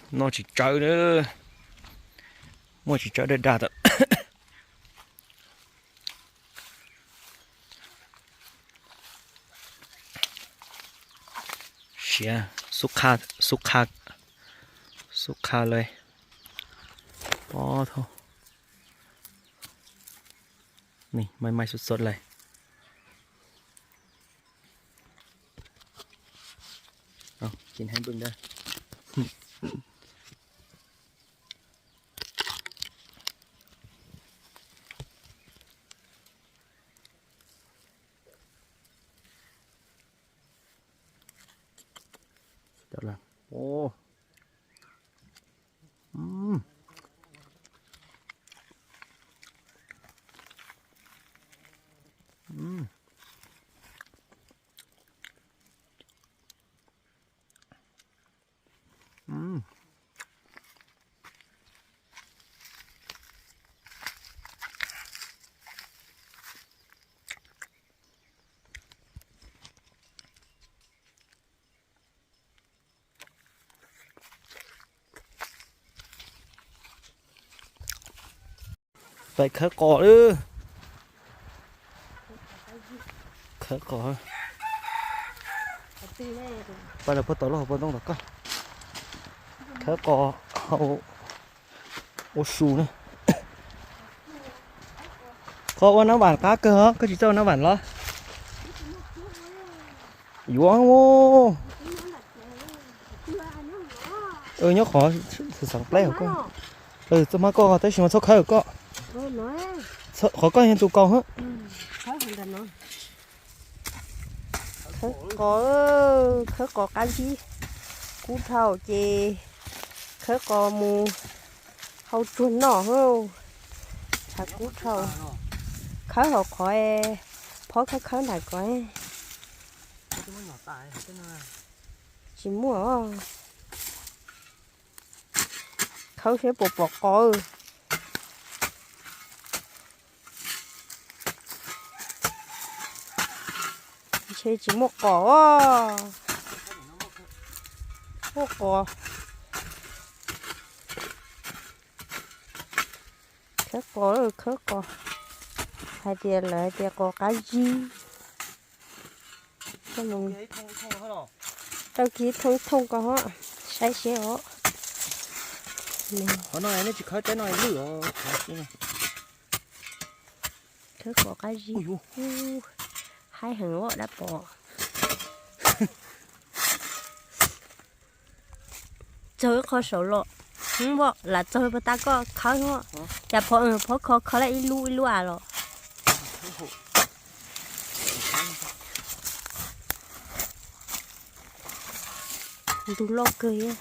Noj tsis tsawv na, muaj tsis tsawv dag dag tawm. Siav, xub qha, xub qha, xub qha lawm. Pob thauj, nej mai mai xub xub lawm. Ces hais npwj ntawd. Pais khawb qos lawm. Khawb qos. Pab lawv puag tom lub hauv paus ntoo tom koj. Khawb qos hau ua su na. Qos ua nab vam qab kawg os, koj tsis txawj ua nab vam los? Yuav, nyob qhov xeev plaub hauv koj. Txoj hmab koj tab sis mas txhob khawb koj. Qhov koj yog tus kaus hab. Khawb qos, khawb qos qab zib, kub dhau ces khawb qos mus hau tsuag noj. Tshav kub dhau, khawb hauv qhov, phob khawb khawb ntawm ko. Tsis muaj. Khawb seb puas pom qos. Ntshe tsis muaj qos. Muaj qos. Khawb qos, khawb qos. Hais tias lawv hais tias qos qab zib. Rau kiag thooj thooj ko hos, saib seb os. Qhov no nej tsis khawb teb no lwj os. Khawb qos qab zib. Haib heev os dab pov. Txog ib qho saud los, lam txog puag ta koj khawb, cas pov, pov kho kho lawm ib lub ib lub a los. Ntug loj kawg,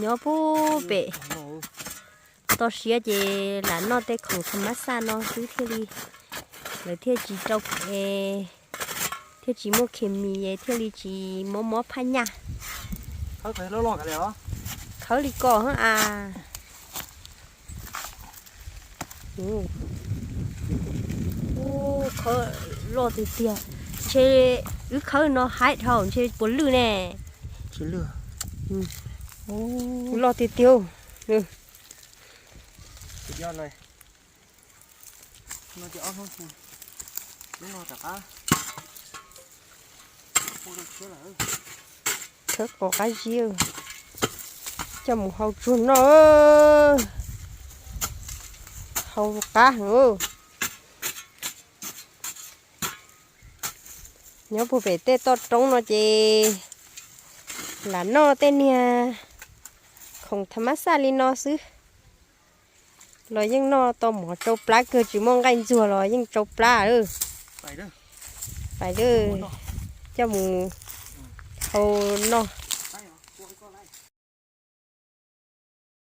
nyob puag pem. Toj siab ces lam noj tej khoom tha mab xaj no xwb thiaj li, lawv thiaj tsis rau, thiaj tsis muaj khes mis, thiaj li tsis mob mob phaj nyaj. Khawb li ko hos as. Khawb loj tiag tiag. Ntshe wb khawb no haib dhau ntshe puas lwj ne. Loj tiag tiag. Khawb qos qab zib, coj mus hau tsuag noj, hau qab heev. Nyob puag pem tej toj roob no ces lam noj tej niag khoom tha mab xaj li no xwb. Los yeej noj tau mov tsau plab kawg, tsis muaj nqaij ntxuag los yeej tsau plab. Pais, coj mus hau noj.